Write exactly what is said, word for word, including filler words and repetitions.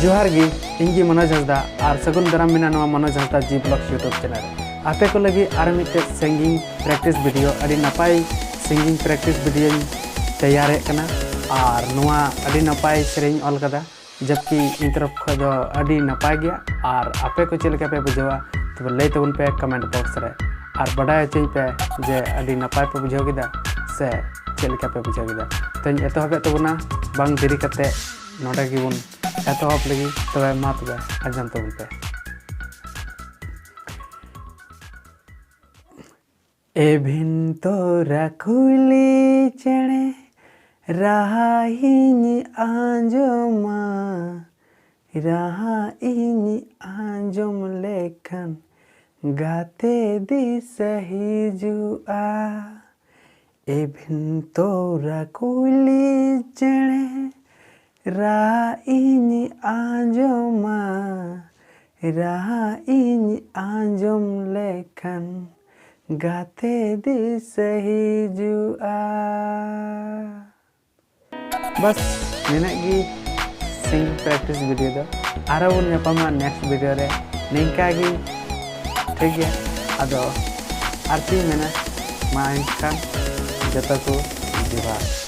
ᱡᱚᱦᱟᱨ ᱜᱮ, ᱤᱧ ᱜᱮ ᱢᱚᱱᱳᱡᱽ ᱦᱟᱸᱥᱫᱟ ᱟᱨ ᱥᱟᱹᱜᱩᱱ ᱫᱟᱨᱟᱢ ᱢᱮᱱᱟᱜᱼᱟ ᱱᱚᱣᱟ ᱢᱚᱱᱳᱡᱽ ᱦᱟᱸᱥᱫᱟ G Vlogs YouTube channel ᱨᱮ᱾ ᱟᱯᱮ ᱠᱚ ᱞᱟᱹᱜᱤᱫ ᱟᱨ ᱢᱤᱫᱴᱮᱡ singing practice video, ᱟᱹᱰᱤ ᱱᱟᱯᱟᱭ singing practice videoᱧ ᱛᱮᱭᱟᱨᱮᱫ ᱠᱟᱱᱟ ᱟᱨ ᱱᱚᱣᱟ ᱟᱹᱰᱤ ᱱᱟᱯᱟᱭ ᱥᱮᱨᱮᱧ ᱚᱞ ᱠᱟᱫᱟ, ᱡᱚᱵᱠᱤ ᱤᱧ ᱛᱚᱨᱚᱯ ᱠᱷᱚᱱ ᱫᱚ ᱟᱹᱰᱤ ᱱᱟᱯᱟᱭ ᱜᱮᱭᱟ᱾ ᱟᱨ ᱟᱯᱮ ᱠᱚ ᱪᱮᱫ ᱞᱮᱠᱟ ᱯᱮ ᱵᱩᱡᱷᱟᱹᱣᱟ, ᱛᱚᱵᱮ ᱞᱟᱹᱭ ᱛᱟᱵᱚᱱ ᱯᱮ comment box ᱨᱮ ᱟᱨ ᱵᱟᱰᱟᱭ ᱦᱚᱪᱚᱧ ᱯᱮ ᱡᱮ ᱟᱹᱰᱤ ᱱᱟᱯᱟᱭ ᱯᱮ ᱵᱩᱡᱷᱟᱹᱣ ᱠᱮᱫᱟ ᱥᱮ ᱪᱮᱫ ᱞᱮᱠᱟ ᱯᱮ ᱵᱩᱡᱷᱟᱹᱣ ᱠᱮᱫᱟ᱾ ᱛᱚᱧ ᱮᱛᱚᱦᱚᱵᱮᱫ ᱛᱟᱵᱚᱱᱟ, ᱵᱟᱝ ᱫᱮᱨᱤ ᱠᱟᱛᱮ ᱱᱚᱰᱮ ᱜᱮᱵᱚᱱ ᱮᱛᱚᱦᱚᱵ ᱞᱟᱹᱜᱤᱫ᱾ ᱛᱚᱵᱮ ᱢᱟ ᱛᱚᱵᱮ ᱟᱸᱡᱚᱢ ᱛᱟᱵᱚᱱ ᱯᱮ᱾ ᱮ ᱵᱷᱤᱱ ᱛᱚᱨᱟ ᱠᱩᱭᱞᱤ ᱪᱮᱬᱮ, ᱨᱟᱦᱟ ᱤᱧ ᱟᱸᱡᱚᱢᱟ, ᱨᱟᱦᱟ ᱤᱧ ᱟᱸᱡᱚᱢ ᱞᱮᱠᱷᱟᱱ ᱜᱟᱛᱮ ᱫᱤᱥᱟᱹ ᱦᱤᱡᱩᱜᱼᱟ᱾ ᱮ ᱵᱷᱤᱱ ᱛᱚᱨᱟ ᱠᱩᱭᱞᱤ ᱪᱮᱬᱮ, ᱨᱟᱦᱟ ᱤᱧ ᱟᱸᱡᱚᱢᱟ, ᱨᱟᱦᱟ ᱤᱧ ᱟᱸᱡᱚᱢ ᱞᱮᱠᱷᱟᱱ ᱜᱟᱛᱮ ᱫᱤᱥᱟᱹ ᱦᱤᱡᱩᱜᱼᱟ᱾ ᱵᱟᱥ, ᱱᱤᱱᱟᱹᱜ ᱜᱮ singing practice video ᱫᱚ᱾ ᱟᱨᱦᱚᱸ ᱵᱚᱱ ᱧᱟᱯᱟᱢᱟ next video ᱨᱮ᱾ ᱱᱤᱝᱠᱟ ᱜᱮ, ᱴᱷᱤᱠ ᱜᱮᱭᱟ᱾ ᱟᱫᱚ ᱟᱨ ᱪᱮᱫ ᱤᱧ ᱢᱮᱱᱟ, ᱢᱟ ᱮᱱᱠᱷᱟᱱ ᱡᱚᱛᱚ ᱠᱚ ᱡᱚᱦᱟᱨ᱾